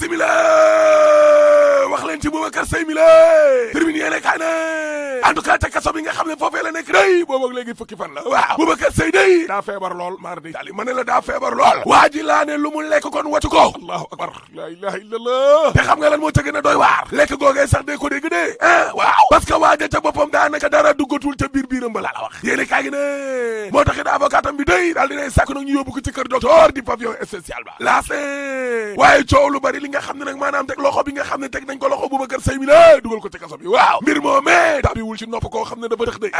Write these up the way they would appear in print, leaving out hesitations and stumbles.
bisimila wax leen ci Boubacar Seye mi la termine yéene kaay ne en tout cas ca kaso bi nga xam ne foofee la nekk day boobu léegi fukki fan la waaw Boubacar Seye day daa feebar lool maar day tali ma ne la daa feebar lool waa ji laa ne lu mu lekk kon watu ko allahu akbar la ilaha illallah te xam nga lan moo ca gën a doy waar lekk googee sax dee ko dégg dee waaw parce que waaja ca boppam daanaka dara duggatul ca biiram ba laa la wax yéene kaay gi ne moo taxit avocatam bi day daal dinay sàkk nag ñu yóbbu ko ci kër docteur di pavillon spécial ba laas waaye coow lu bari li nga xam ne nag maanaam teg loxo bi nga xam ne teg nañ ko loxo Boubacar Seye mi la dugal ko ci kaso bi waaw mbir moomee tabiwul ci nopp koo xam ne dafa tax de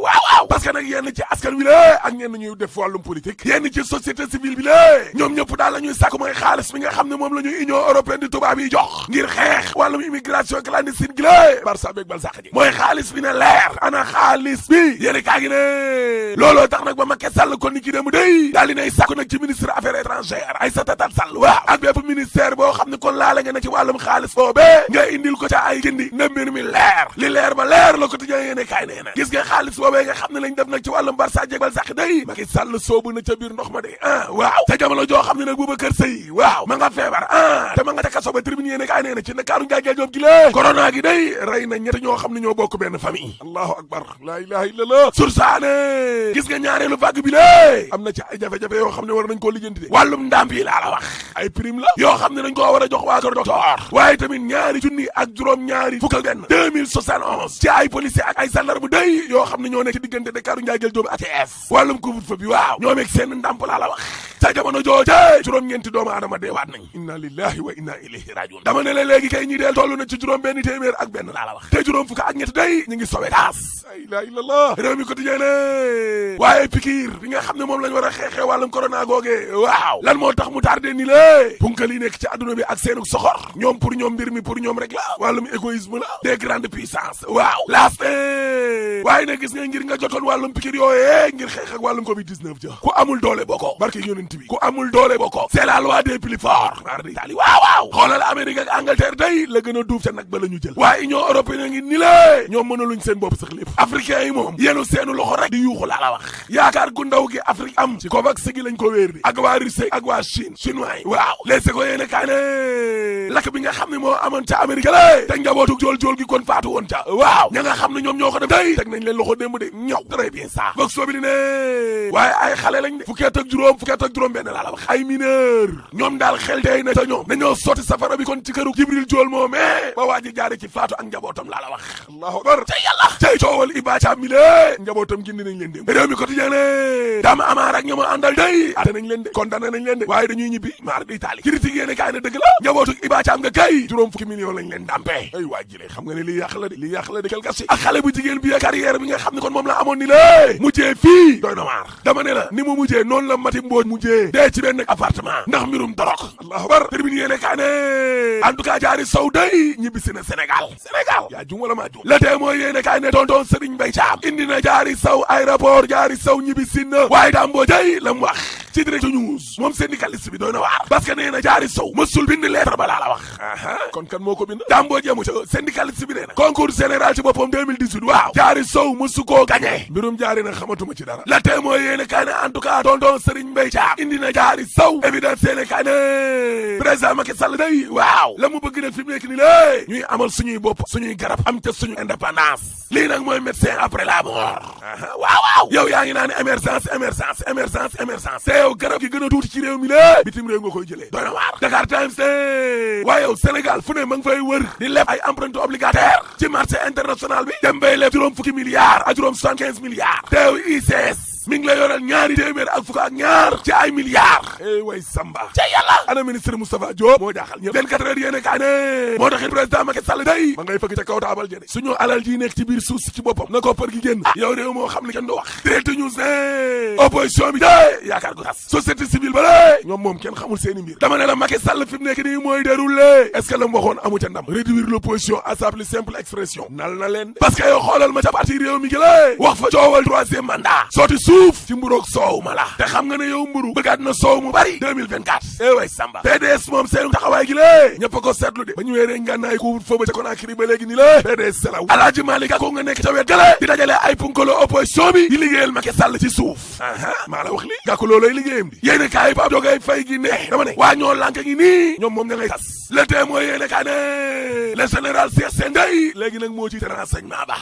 waaw parce que nag yenn ci askan wi la ak ñenn ñuy def wàllum politique yenn ci société civile bi la ñoom ñëpp daal la ñuy sàkk mooy xaalis bi nga xam ne moom la ñuy union européenne di tubaab yi jox ngir xeex wàllum immigration clandestine gi la barça beeg bal sàq ji mooy xaalis bi ne leer ana xaalis bi yéeni kaa gi ne looloo tax nag ba Macky Sall kon ni ki dem day daal di nay sàkk nag ci ministre affaires étrangères Aïssata Tall Sall waaw ak bépp ministère boo xam ne kon laala nga ne ci wàllum xaalis boobee nga indil ko ca ay gindi na mbir mi leer li leer ba leer la ko tëjee yéene kaay nee na gis nga xaalis boobee nga xam ne lañ def nag ci wàllum barça jeeg bal sàq day Macky Sall soobu na ca biir ndox ma de waaw ca jamono joo xam ne nag Boubacar Seye waaw ma nga feebar te ma nga ca kaso ba tribune yéene kaay nee na ci Ndakaaru njaageel joob gi la corona gi day rey na ñett ñoo xam ne ñoo bokk benn famille allahu akbar la ilaha illallah sursaane gis nga ñaareelu vague bi la am na ci ay jafe-jafe yoo xam ne war nañ koo lijjanti de wàllum ndàmp yi laa la wax ay prime la yoo xam ne dañ koo war a jox waa kër docteur waaye tamit ñaari junni ak juróom-ñaari fukk ak benn 2071 ci ay policier ak ay gendarme day yoo xam ne ñoo nekk ci diggante Ndakaaru njaageel joob ak Thiès wàllum couvre-feu bi waaw ñoo meeg seen ndàmp laa la wax ca jamono jooje juróom-ñeenti doomu aadama deewaat nañ inna lillahi wa inna ilayhi rajiun dama ne la léegi kay ñi deel toll na ci juróom benn téeméer ak benn laa la wax te juróom fukk ak ñett day ñu ngi sowe taas la ilaha illallah réew mi quotidien ne waaye pikiir bi nga xam ne moom lañ war a xeexee wàllum corona googe waaw lan moo tax mu tardé ni lée punkal yi nekk ci adduna bi ak seenu soxor ñoom pour ñoom mbir mi pour ñoom rek la wàllum égoïsme la des grandes puissances waaw laast waaye nag gis nga ngir nga jotoon wàllum pikiir yooyee ngir xeex ak wàllum covid 19 ja ku amul doole bokko barke yonent bi ku amul doole bokko c'est la loi des plus forts waaw xoolal Amérique ak Angleterre day la gën a duuf ca nag ba la ñu jël waaye Union européenne ngi ni lée ñoom mënaluñ seen bopp sax lépp africains yi moom yenu seenu loxo rek di yuuxu laa la wax yaakaar gu ndaw gi Afrique am ci COVAX gi lañ ko wéer di ak waa Russie ak waa Chine chinois yi waaw les ko yéene kaa ne lakk bi nga xam ne moo amoon ca Amérique la te njabootu jool gi kon faatu woon ca waaw ña nga xam ne ñoom ñoo ko def day teg nañ leen loxo démb de ñaw très bien ça boog soo bi di ne waaye ay xale lañ de fukkeet ak juróom benn laa la wax ay mineur ñoom daal xel tey na ca ñoom dañoo sotti safara bi kon ci këru Jibril Jool moomee ba waa ji jaare ci faatu ak njabootam laa la wax allahu akbar ca yàlla cay coowal Iba Caam mi lée njabootam gindi nañ leen dem réew mi quotidien ne Dame Amar ak ñoom àndal day ate nañ leen de condamné nañ leen de waaye dañuy ñibbi maar di taali critique yéene kaay ne dëgg la njabootu Iba Caam nga kay juróom fukki million lañ leen dampee ay waa jile xam nga ne li yàq la de quelque si ak xale bu jigéen bi carrière bi nga xam ne kon moom la amoon ni lée mujjee fii doy na waar dama ne la ni mu mujjee noonu la Mati Mbooj mujjee dee ci benn appartement ndax mbirum dorog allahu akbar termine yéene kaay ne en tout cas jaari sow day ñibbisi na Sénégal yaa jum wala maa jum la tee mooy yéene kaay ne tonton Serigne Mbaye Thiam indi na jaari sow aéroport jaari sow ñibbisi na waaye daa mboo jay la mu wax ci direct news moom syndicaliste bi doy na waar parce que nee na jaari sow mësul bind lettre ba laa la wax kon kan moo ko bind daa mboo jemu ca syndicaliste bi nee na concours général ci boppam 2018 waaw jaari sow mësu koo gagné mbirum jaari na xamatuma ci dara la tee mooy yéene kaay ne en tout cas tonton Serigne Mbaye Thiam indi na jaari sow évidence yéene kaay ne président Macky Sall day waaw la mu bëgg nag fi mu nekk ni lée ñuy amal suñuy bopp suñuy garab am ca suñu indépendance lii nag mooy médecin après la mort waaw yow yaa ngi naan émergence te yow garab gi gën a tuuti ci réew mi lée bitim réew nga koy jëlee doy na waar Dakar Times waaye yow Sénégal fu ne ma ngi fay wër di leb ay emprunté obligataire ci marché international bi dem bay leb juróom fukki milliards ak juróom 75 milliards te yow ICS mi ngi la yoral ñaari téeméer ak fukk ak ñaar ci ay milliards way Samba ca yàlla ana ministre Moustapha Diop moo jaaxal ñëpp 24 heures yéene kaa ne moo taxit président Macky Sall day ma ngay fëgg ca kaw taabal jëde suñu alal ji nekk ci biir suuf si ci boppam na ko për gi génn yow réew moo xam li kenn du wax direct news ne opposition bi day yaakaar gu tas société civile ba lé ñoom moom kenn xamul seeni mbir dama ne la Macky Sall fi mu nekk nii mooy déroulé est-ce que la mu waxoon amu ca ndam réduire l'opposition à sa plus simple expression nal na leen parce que yow xoolal ma ca parti réew mi gi lé wax fa coowal troisième mandat sooti suuf ci mburoog soow ma la te xam nga ne yow mburu bëggaat na soow mu bari 2024 way Samba PDS moom seenu taxawaay gi lée ñëpp a ko seetlu de ba ñu weeree ngànnaay ko fa ba ca Conakry ba léegi ni lée PDS selaw Alaaji Malick Gakou nga nekk ca wet gale di dajale ay punkalo opposition bi di liggéeyal Macky Sall ci suuf maa la wax li Gakou loolay liggéeyam di yéene kaay Pape Diogaye Faye gi ne dama ne waa ñoo lànk ngi nii ñoom moom ña ngay tas le témoin yéene kaa ne le général Cheikh Sène day léegi nag moo ci renseignement ba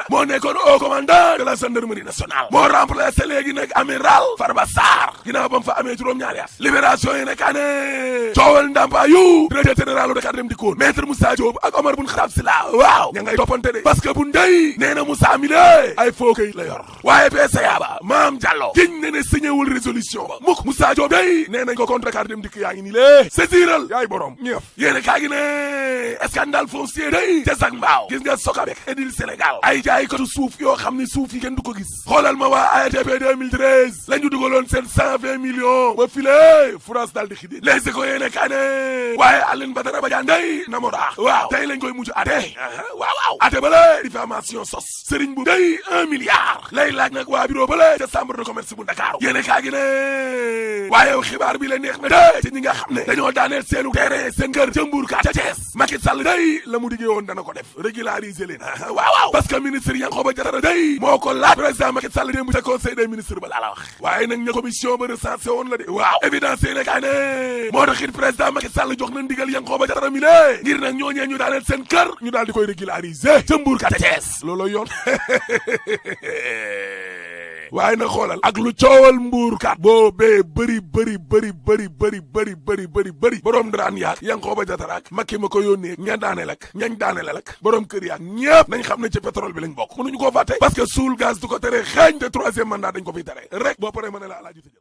moo nekkoon haut commandant de la gendarmerie nationale moo remplacé léegi nag amiral Farba Sarr ginnaaw ba mu fa amee juróom-ñaari at libération yéene kaa ne coowal ndàmpaayu directeur général Dakar Dem Dikk maître Moussa Diop ak Omar Bun Khattab Sylla waaw ña ngay toppante de parce que bu ndey nee na Moussa mi lé ay faux kayit la yor waaye PCA ba Mame Diallo giñ ne signé wul résolution ba mukk Moussa Diop day nee nañ ko contre Dakar Dem Dikk yaa ngi nii lée saisiral yaay borom ñëf yéene kaa gi ne scandale foncier day ca Zac Mbao gis nga Socabek Edil Sénégal ay jaaykatu suuf yoo xam ne suuf yi kenn du ko gis xoolal ma waa ARTP 2013 la ñu dugaloon seen 120 millions ba file France daal di xidee les éco yéene kaa ne waaye Aline Badara Badiane day na mo daax waaw tey lañ koy mujj ate waaw ate bale diffamation sos Serigne bu day 1 milliard lay laaj nag waa bureau bale ca chambre de commerce bu Dakar yéene kaa gi ne waaye xibaar bi la neex na de ci ñi nga xam ne dañoo daaneel seenu terrain seen kër ca Mbour ka ca Thiès Macky Sall day la mu diggee woon dana ko def régulariser leen waaw parce que ministre Yankhoba Diattara day moo ko laaj président Macky Sall démb ca conseil des ministres ba laa la wax waaye nag ña commission ba recensé woon la de waaw évidence yéene kaa ne moo tax it président Macky Sall jox na ndigal Yankhoba Diattara mi lée ngir nag ñooñee ñu daaneel seen kër ñu daal di koy régulariser ca Mbour ka ca Thiès looloo yoon waaye na xoolal ak lu coowal Mbuur kat boobee bëri borom daraan yaak Yankhoba Diattara ak Macky ma ko yónnee ña daaneel ak ñañ daaneel ak borom kër yaak ñëpp nañ xam ne ci pétrole bi lañ bokk mënuñu koo fàtte parce que suul gaz du ko tere xeeñ te troisième mandat dañ ko fiy tere rek boo paree ma ne la alaaji tëjël